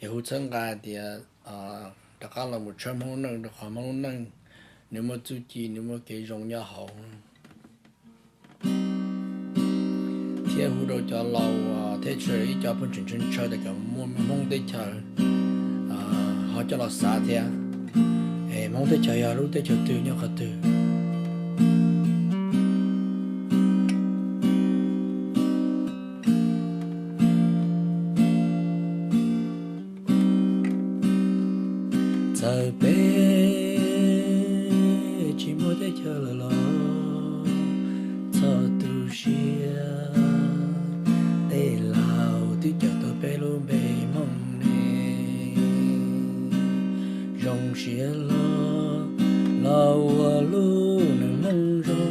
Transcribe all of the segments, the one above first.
Yog hu txhawb nqa tias rov qab los mus tshawb Hmoob lub neej, rau qhov Hmoob lub neej nws muaj txuj ci, nws muaj kev zoo nyob hauv, thiab hu rau cov laus thiab tshwj ib cov phooj ywg tseem ntshaw tias kom muaj Hmoob teb chaws ho coj los xav thiab. Es Hmoob teb chaws yog lub teb chaws twg, nyob qhov twg? Txawm peb tsis muaj teb chaws lawm los txhob tu siab, tej laus twb cawm tau peb lub npe Hmoob ne. Zoo siab los, los ua lub neej Hmoob zoo,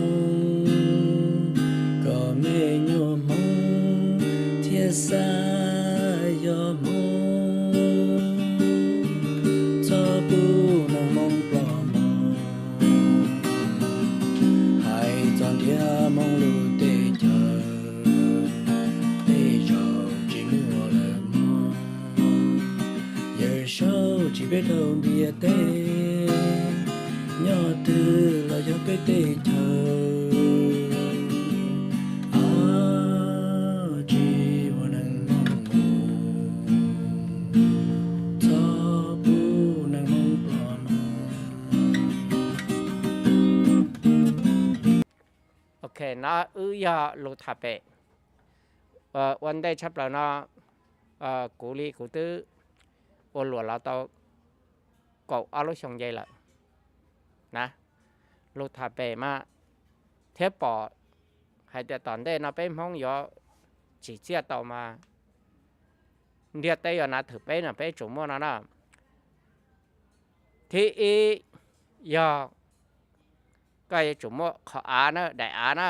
kom me nyuam Hmoob thiaj xav yog Hmoob, txhob pub neeg Hmoob ploj mog. Hais txog ntiag Hmoob lub teb chaws, tej zaum tsis muaj lawm mog. Yawm saub tsis peb rau ntiaj teb, nyob twg los yog peb teb chaws. Tsis ua neeg Hmoob, txhob pub neeg Hmoob ploj mog. Ok, no wb yog lus tham pem. Ua ntej tshaj plaws no, kuv li kuv twb ua luam los tau kaum ob lub xyoo nce lawm na. Lus tham pem mas thiab pom hais tias tom ntej no peb Hmoob yuav tsim txiaj tau mas ntiaj teb yuav nav thwm peb no peb tsum muaj no na. Thib ib, yog koj yuav tsum muaj qhov av na, daim av na.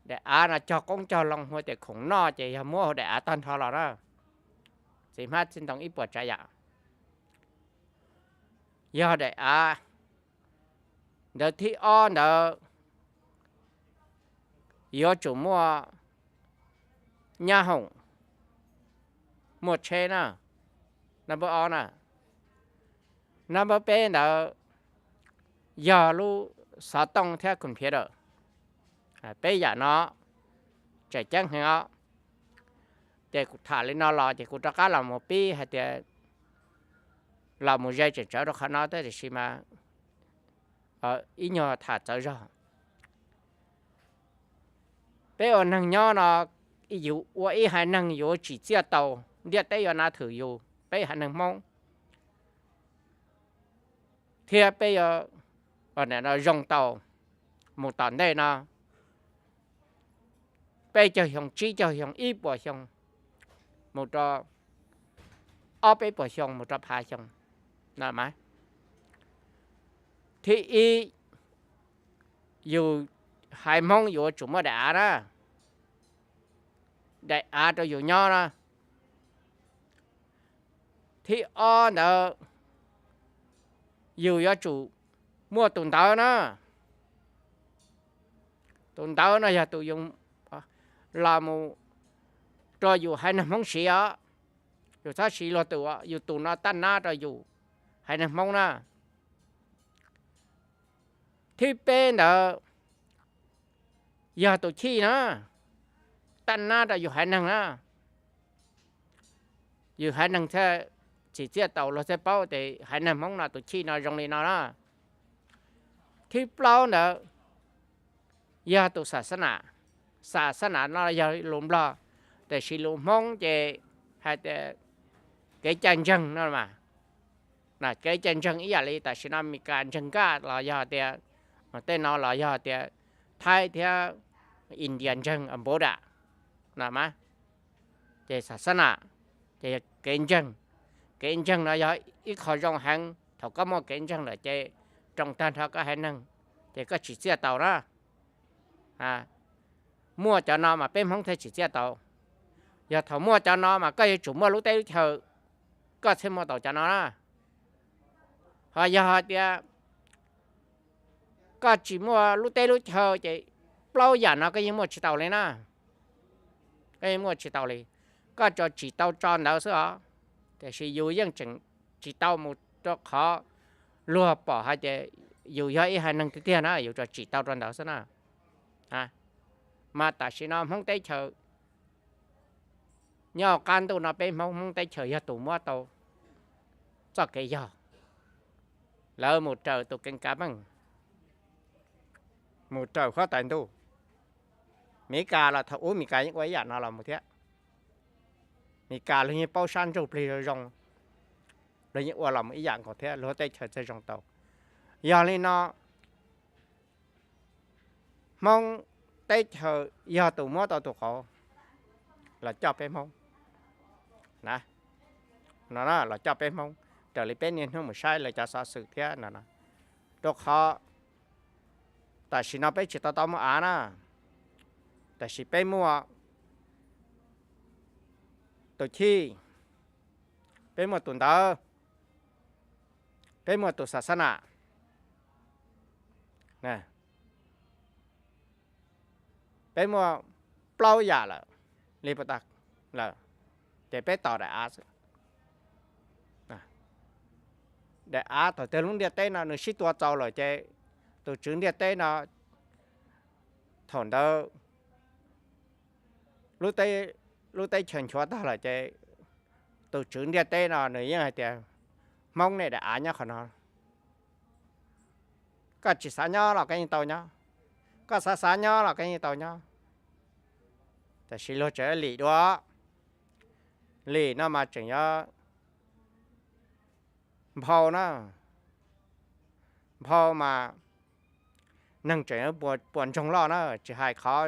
Daim av no cog qoob cog loo hu tias khoom noj ces yog muab hauv daim av tag nrho los na. Txiv hmab txiv ntoo ib puas tsav yam yog daim av. Ntawd thib ob ntawd yuav tsum muaj nyab hoom, muaj tsheb na, nab npawb ob na. Nab npawb peb ntawd yog lub xov tooj thiab computer. Peb yam no tseem ceeb heev os. Ces kuv tham li no los ces kuv rov qab los mus pib hais tias los mus ze tseem tsawv rau qhov no thiab tiam sis mas ib nyuag tham txawv zog. Peb ua neeg nyob no, yus ua ib haiv neeg yuav tsim txiaj tau, ntiaj teb yuav nav thwm yus, peb haiv neeg Hmoob, thiab peb yuav zoo tau mus tom ntej no peb caug xyoo, tsib caug xyoo, ib puas xyoo, mus rau ob peb puas xyoo, mus rau phav xyoo no mas. Thib ib, yus haiv Hmoob yuav tsum muaj daim av na, daim av rau yus nyob na. Thib ob ntawd, yus yuav tsum muaj tus ntawv na. Tus ntawv no yog tus yus los mus rau yus haiv neeg Hmoob siv os. Yus txhob siv luag tus, yus tus no taj nab rau yus haiv neeg Hmoob na. Thib peb ntawd yog tus chij na, taj nab rau yus haiv neeg na. Yus haiv neeg thiaj tsim txiaj tau, luag thiaj paub tias haiv neeg Hmoob no tus chij no zoo li no na. Thib plaub ntawd yog tus xas xas nas. Xas xas nas no yog lus Nplog, tiam sis lus Hmoob ces hais tias kev cai ntseeg no mas. Kev cai ntseeg ib yam li tam sim no Meskas ntseeg Nkaj los yog tias tej no los yog tias Thaib thiab India ntseeg Buddha no mas. Ces xas xas nas ces yog kev ntseeg. Kev ntseeg no yog ib qho zoo heev, thaum koj muaj kev ntseeg lawm ces roos tag nrho koj haiv neeg, ces koj tsim txiaj tau na. Muaj cov no mas peb Hmoob thiaj tsim txiaj tau. Yog thaum muaj cov no mas koj yuav tsum muaj lub teb lub chaw, koj thiaj muaj tau cov no na. Ho yog hais tias koj tsis muaj lub teb lub chaw ces plaub yam no koj yeej muaj tsis tau li na. Koj yeej muaj tsis tau li. Koj tsuas tsim tau tso ntawv xwb os. Tiam sis yus yeej tseem tsis tau mus rau qhov luag pom hais tias yus yog ib haiv neeg tiag tiag na, yus tsuas tsim tau rau ntawd xwb na. Mas tam sim no Hmoob teb chaws nyob qab ntuj no peb Hmoob, Hmoob teb chaws yog tus muab tau txoj kev yog. Lawv mus raws tus keeb kav meej, mus raws huab tais ntuj. Meskas los thaum ub Meskas yeej ua ib yam no los mus thiab. Meskas luag yeej paub sab ntsuj plig zoo zoo, luag yeej ua los mus ib yam nkaus thiab, luag teb chaws txawj zoo tau. Yog li no Hmoob teb chaws yog tus muab tau tus qauv los coj peb Hmoob, los coj peb Hmoob raws li peb niaj hnub mus saib lawv cov xov xwm thiab no. Rau qhov tam sim no peb tsis tau tau muaj av na, tab sis peb muaj tus chij, peb muaj tus ntawv, peb muaj tus xas xab nam, peb muaj plaub yam lawm, li puas tas lawm, ces peb tos daim av xwb. Daim av thaum twg lub ntiaj teb no nws sib tua txaus lawm ces tus tswv ntiaj teb no thaum ntawd lub teb chaws nchuav tag lawm ces tus tswv ntiaj teb no nws yeej hais tias, Hmoob, nej daim av nyob qhov no. Koj tsis xav nyob los koj yeej tau nyob, koj xav xav nyob los koj yeej tau nyob. Tab sis luag tseem lim dua, lim no mas tseem yuav nphau na, nphau mas neeg tseem puas ntsoog loj na, tsis hais qhov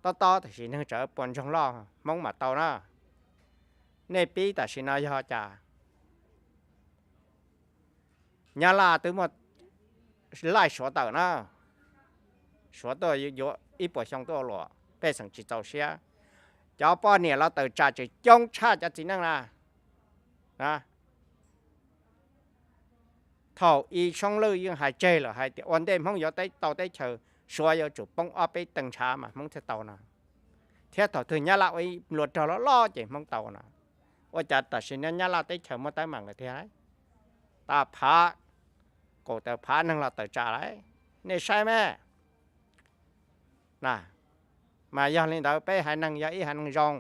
tob tob tab sis neeg tseem puas ntsoog loj Hmoob mam tau na. Nej pib tam sim no yog cas Nyab Laj twb muaj laij Suav tawm na, Suav tuaj yuav ib puas xyoo tuaj ua luam, pej xeem tsis txaus siab. Cov poj niam los tawm tsam tseem coob tshaj cov txiv neej na. Thaum I Soob Lwj yeej hais tseg lawm hais tias ua ntej Hmoob yuav tau teb chaws, Suav yuav tsum poob ob peb tee ntshav mas Hmoob thiaj tau no, thiab thaum twg Nyab Laj ua ib npluag rog loj loj ces Hmoob tau no. Ua cas tam sim no Nyab Laj teb chaws muaj teeb meem lawm tiag, tau phav, kaum tawm phav neeg los tawm tsam lawm, nej saib me. Mas yog li ntawd peb haiv neeg yog ib haiv neeg zoo,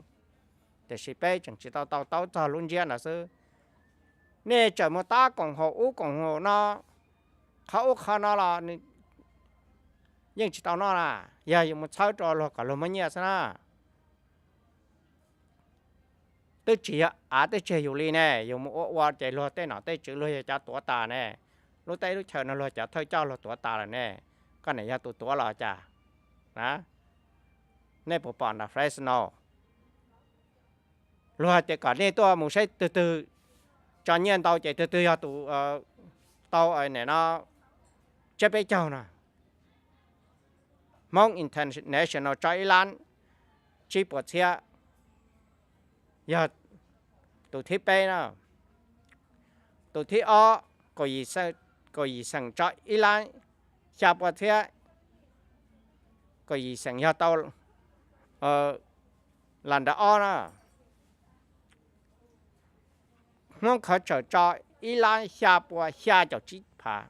tiam sis peb tseem tsis tau tau taub txog lub ntsiab no xwb. Nej tseem mus tab koom haum ub koom haum no, qhov ub qhov no los yeej tsis tau noj na, yog yus mus txhawb rau luag kom luag muab nyiaj xwb na. Twb tsis yog av twb tseg yus li ne, yus mus ua ua ces luag tej nom tej tswv luag yog cov tuav tas ne, lub teb lub chaw no luag cov thawj coj luag tuav tas lawm ne, koj niam yog tus tuav los cas? Nej puas pom nram Fresno luag hais tias kom nej tuaj mus saib twg twg tso nyiaj ntau ces twg twg yog tus tau no tsiab peb caug no. Hmoob International tso ib lab tsib puas txhiab, yog tus thib peb na. Tus thib ob, Kaum Yim Xeem tso ib lab xya pua txhiab, Kaum Yim Xeem yog tau las nram ob na. Hmoob Khov Tsawm tso ib lab xya pua xya caum tsib phav,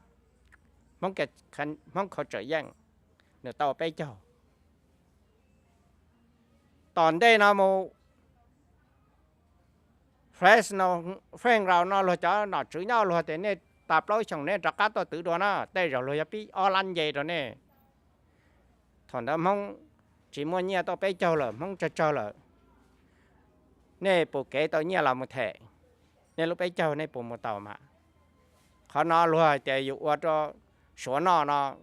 Hmoob Khov Tsawm yeej, nws tau peb caug. Tom ntej no mus Fresno, Fresno no luag cov nom tswv nyob luag tias nej tas plaub xyoos nej rov qab tuaj twv dua na, tej zaum luag yuav pib ob lab nce rau nej. Thaum ntawd Hmoob tsis muaj nyiaj tau peb caug lawm, Hmoob tsawg tsawg lawm, nej puas kev tau nyiaj los mus them, nej lub peb caug nej puas mus tau mas. Qhov no luag hais tias yus ua rau Suav noj no,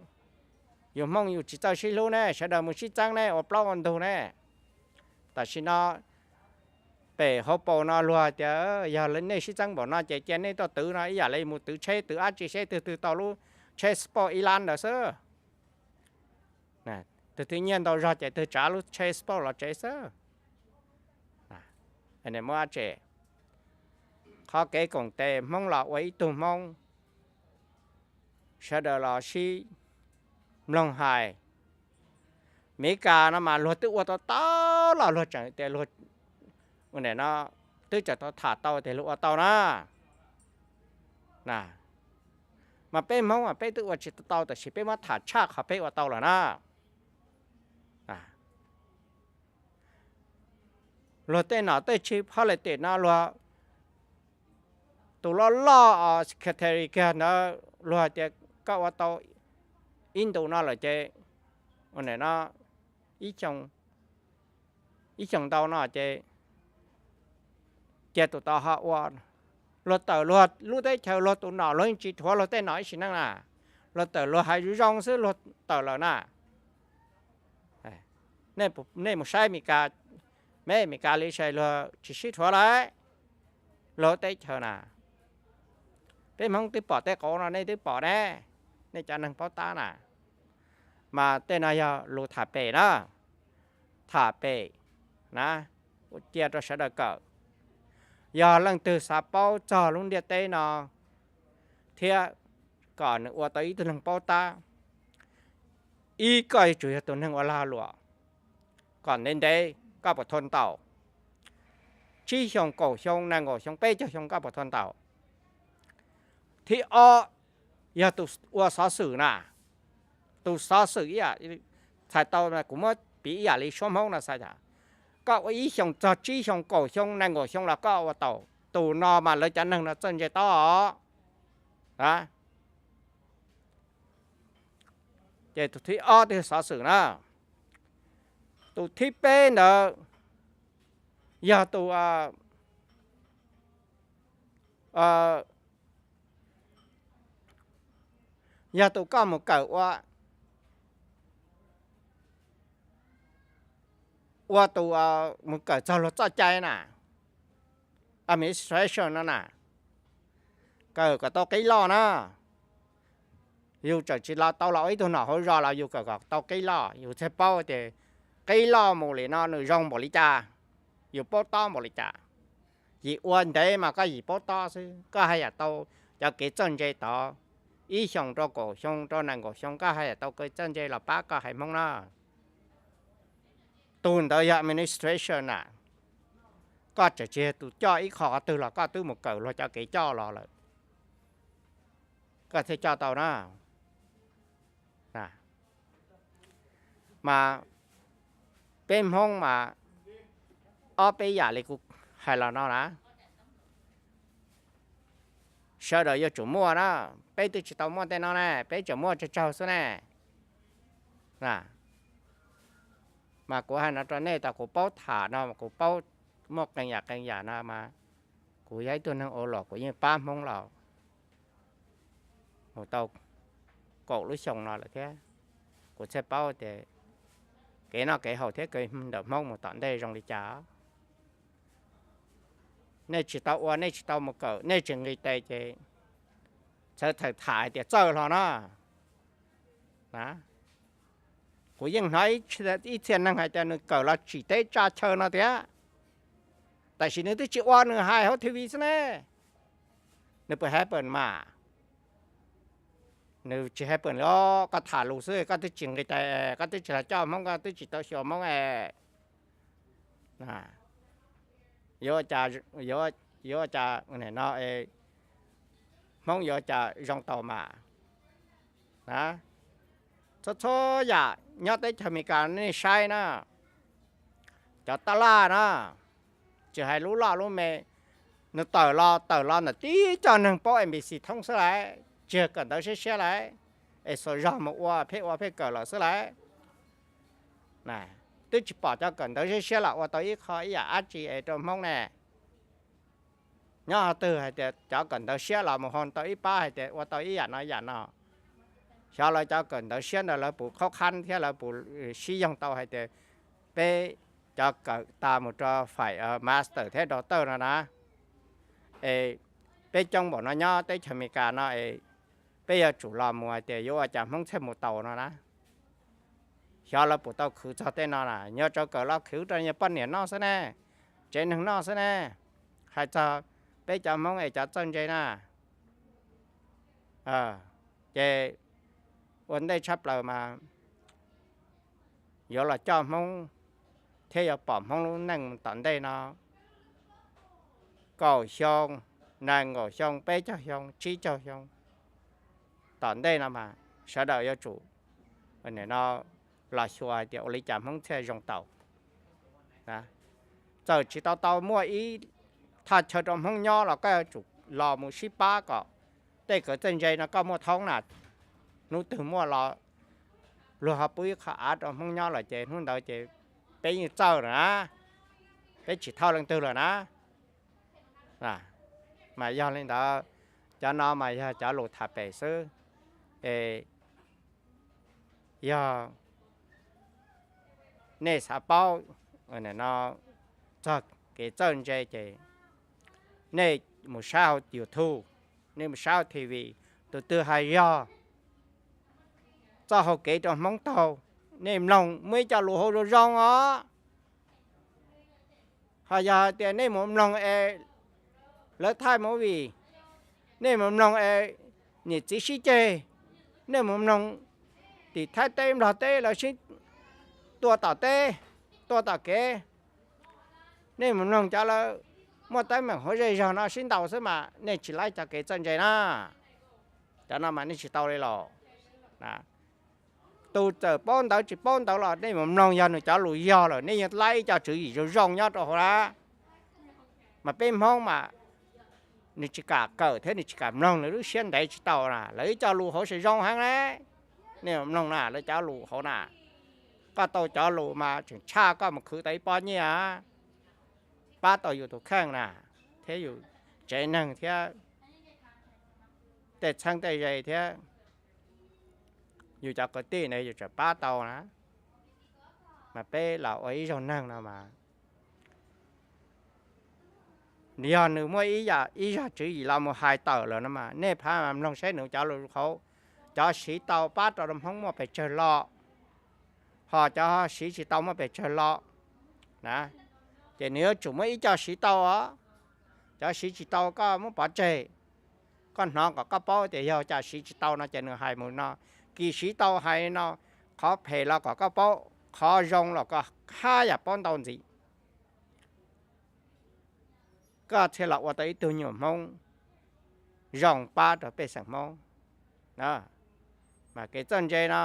yus Hmoob yus tsis txawj sib hlub ne, sawv daws mus sib txeeb ne, ua plaub ua ntug ne. Tam sim no pem hauv paus no luag hais tias yog nej sib txeeb npaum no ces cia nej tuaj twv no, ib yam li mus twv tsheb twv dab tsi seb twg twg tau lub tsheb sport ib lab ntawd xwb. Twg twg nyiaj ntau zog ces twg tsav lub tsheb sport los tsev xwb. Muab tsev, qhov kev koom tes Hmoob los ua ib tug Hmoob, sawv daws los sib mloog hais. Meskas no mas luag twb ua tau tau los luag tseem tias luag no twb tseem tau tham tau tias luag ua tau na. Na, mas peb Hmoob mas peb twb ua tsis tau, tab sis peb muab tham tshaj qhov peb ua tau lawm na. Luag tej nom tej tswv phoj le tim no luag tus loj loj os, secretary kiag ntawd luag tias koj ua tau ib ntus no lawm ces, ua no, ib xyoo ntau no ces cia tus tod ho ua. Luag tawm luag lub teb chaws, luag tus nom luag yeej tsis rhuav luag tej nom ib sim neej na. Luag tawm luag hais zoo zoo xwb luag tawm lawm na. Nej mus saib Mes Kas, me Mes Kas li sai luag tsis sib rhuav lawm. Luag teb chaws na, peb Hmoob twb pom tej qauv no nej twb pom ne, nej cov neeg paub tab na. Mas tej no yog lus tham pem na, tham pem na, cia rau sawv daws kawm. Yog leej twg xav paub txog lub ntiaj teb no thiab kom nws ua tau ib tug neeg paub tab, ib, koj yuav tsum yog tus neeg ua lag luam kom ntev ntev koj puas thua ntaus. Tsib xyoos, kaum xyoo, nees nkaum xyoo, peb caug xyoo koj puas thua ntaus. Thib ob, yog tus ua xov xwm na, tus xov xwm ib yam, txhais tau kuv muab piv ib yam li suab Hmoob no xav, koj ua ib xyoos txog tsib xyoos, kaum xyoo, nees nkaum xyoo los koj ua tau. Tus no mas lawv cov neeg no txawj ntse tob os. Ces tus thib ob twb yog xov xwm na. Tus thib peb ntawd yog tus, yog tus koj mus kawm ua, ua tus, mus kawm txog luag txoj cai na, administration no na, kawm kom tau qib loj na. Yus tseem tsis los tau los ua ib tug nom hauv zos los yus kawm kom tau qib loj, yus thiaj paub tias qib loj mus li no nws zoo npaum li cas, yus paub tob npaum li cas. Yim ua ntev mas koj yim paub tob xwb, koj haj yam tau cov kev txawj ntse tod. Ib xyoos rau kaum xyoo rau nees nkaum xyoo koj haj yam tau kev txawj ntse los pab koj haiv Hmoob na. Tus ntawd yog administration na. Koj tseem tsis yog tus coj ib qho qhov twg los koj twb mus kawm luag cov kev coj los lawm, koj thiaj coj tau na. Mas peb Hmoob mas ob peb yam li kuv hais los no na, sawv daws yuav tsum muaj na. Peb twb tsis tau muaj tej no ne, peb tseem muaj tsawg tsawg xwb ne. Mas kuv hais no rau nej tas kuv paub tham no, kuv paub muaj qee yam qee yam no mas kuv yog ib tug neeg ua luam kuv yeej pab Hmoob los mus tau kaum lub xyoo no lawm thiab. Kuv thiaj paub tias kev noj kev haus thiab kev ntawm Hmoob mus tom ntej zoo li cas. Nej tsis tau ua, nej tsis tau mus kawm, nej tsis nqis tes ces txhawv txhawm tham hais tias txawj hlo na. Kuv yeej hnov ib txhia neeg hais tias nws kawm los tsim teb tsa chaw no tiag, tab sis nws twb tsis ua, nws hais hauv T V xwb ne. Nws puas happen mas? Nws tsis happen li os. Koj tham lus xwb, koj twb tsis nqis tes, koj twb tsis los coj Hmoob, koj twb tsis tau xyuas Hmoob es yuav cas, yuav cas no Hmoob yuav cas zoo tau mas? Txhua txhua yam nyob teb chaws Amelikas nej saib na, cov tab laj na, tsis hais lub loj lub me, nws tawm los tawm los ntawm tib co neeg paub A B C thoob xwb lauj, tsis yog kawm ntawv siab siab lauj, es xuas zog mus ua pheej ua pheej kawm lawm xwb lauj. Twb tsis pom cov kawm ntawv siab siab los ua tau ib qho ib yam dab tsi es rau Hmoob ne. Nyob qhov twg hais tias cov kawm ntawv siab los mus ho tau ib pab hais tias ua tau ib yam no ib yam no. Xyov lawv cov kawm ntawv siab ntawd lawv puas khaub khab thiab lawv puas sib yoog tau hais tias peb cov kawm tas mus rau faim master thiab doctor no na, es peb coob npaum no nyob teb chaws Amelikas no es peb yuav tsum los mus hais tias yuav ua cas Hmoob thiaj mus tau no na. Xyov lawv puas tau khwv txog tej no na, nyuag tsawv kawm los khwv rau nyuag poj niam noj xwb ne, tsev neeg noj xwb ne. Hais txog peb cov Hmoob es cov txawj ntse na, ces ua ntej tshaj plaws mas yuav los coj Hmoob thiab yuav pom Hmoob lub neej tom ntej no kaum xyoo, nees nkaum xyoo, peb caug xyoo, tsib caug xyoo tom ntej no mas sawv daws yuav tsum no los xyuas hais tias ua li cas Hmoob thiaj zoo tau. Txawm tsis tau tau muaj ib thaj chaw rau Hmoob nyob los koj yuav tsum los mus sib pab kom tej kev txawj ntse no koj muaj thoob na. Hnub twg muaj los luag ho pub ib qho av rau Hmoob nyob lawm ces hnub ntawd ces peb yeej txawj lawm na, peb tsis thauj leej twg lawm na. Mas yog li ntawd, cov no mas yog cov lus tham pem xwb. Es yog nej xav paub no txog kev txawj ntse ces nej mus saib hauv YouTube, nej mus saib hauv T V, tus twg hais yog txoj hau kev rau Hmoob taug, nej mloog muaj ib co lus hauv zoo zoo os. Ho yog hais tias nej mus mloog es lawv thaij movie, nej mus mloog es niam txiv sib ceg, nej mus mloog tim Thaib teb Nplog teb lawv sib tua tom teb, tua tom kev, nej mus mloog cov lawv muaj teeb meem hauv zej zog no sib ntaus xwb mas nej tsis laib cov kev txawj ntse na. Cov no mas nej tsis tau li los. Tus txawm paub ntawv tsis paub ntawv los nej mus mloog yog nws cov lus yog lawm nej yeej laib ib co tswv yim zoo zoo nyob rau hauv na. Mas peb Hmoob mas nws tsis kam kawm thiab nws tsis kam mloog, nws lub siab ntev tsis tau na, lawv ib co lus hauv zoo zoo heev na. Nej mus mloog na lawv cov lus hauv na, koj tau cov lus mas tseem tshaj koj mus khwv tau ib pob nyiaj, pab tau yus tus kheej na, thiab yus tsev neeg thiab tej txheeb tej ze thiab yus cov kwv tij na yus tseem pab tau na. Mas peb los ua ib zaug neeg no mas yog nws muaj ib yam ib zag tswv yim los mus hais tawm lawm no mas nej pab mloog saib nws cov lus hauv, cov siv tau pab rau Hmoob muaj pes tsawg los, ho cov siv tsis tau muaj pes tsawg los na. Ces nws yuav tsum muaj ib co siv tau os, cov siv tsis tau koj muab pov tseg. Koj hnov kom koj paub tias yog cas siv tsis tau no ces nws hais mus no, kis siv tau hais no, qhov phem los kom koj paub, qhov zoo los koj haj yam paub ntau ntxiv, koj thiaj los ua tau ib tug nyuam Hmoob zoo pab rau pej xeem Hmoob. Mas kev txawj ntse no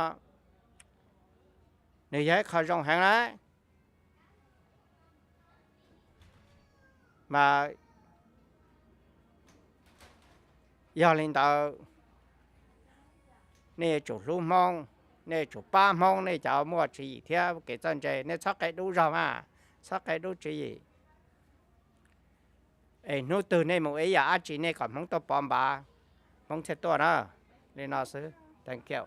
nws yog ib qho zoo heev na. Mas yog li ntawd, nej yuav tsum hlub Hmoob, nej yuav tsum pab Hmoob, nej cov muaj tswv yim thiab kev txawj ntse, nej txhob qia dub zog mas, txhob qia dub tswv yim. Es hnub twg nej mus ib yam dab tsi nej kom Hmoob tuaj pov npav, Hmoob thiaj tuaj na. Li no xwb, thank you.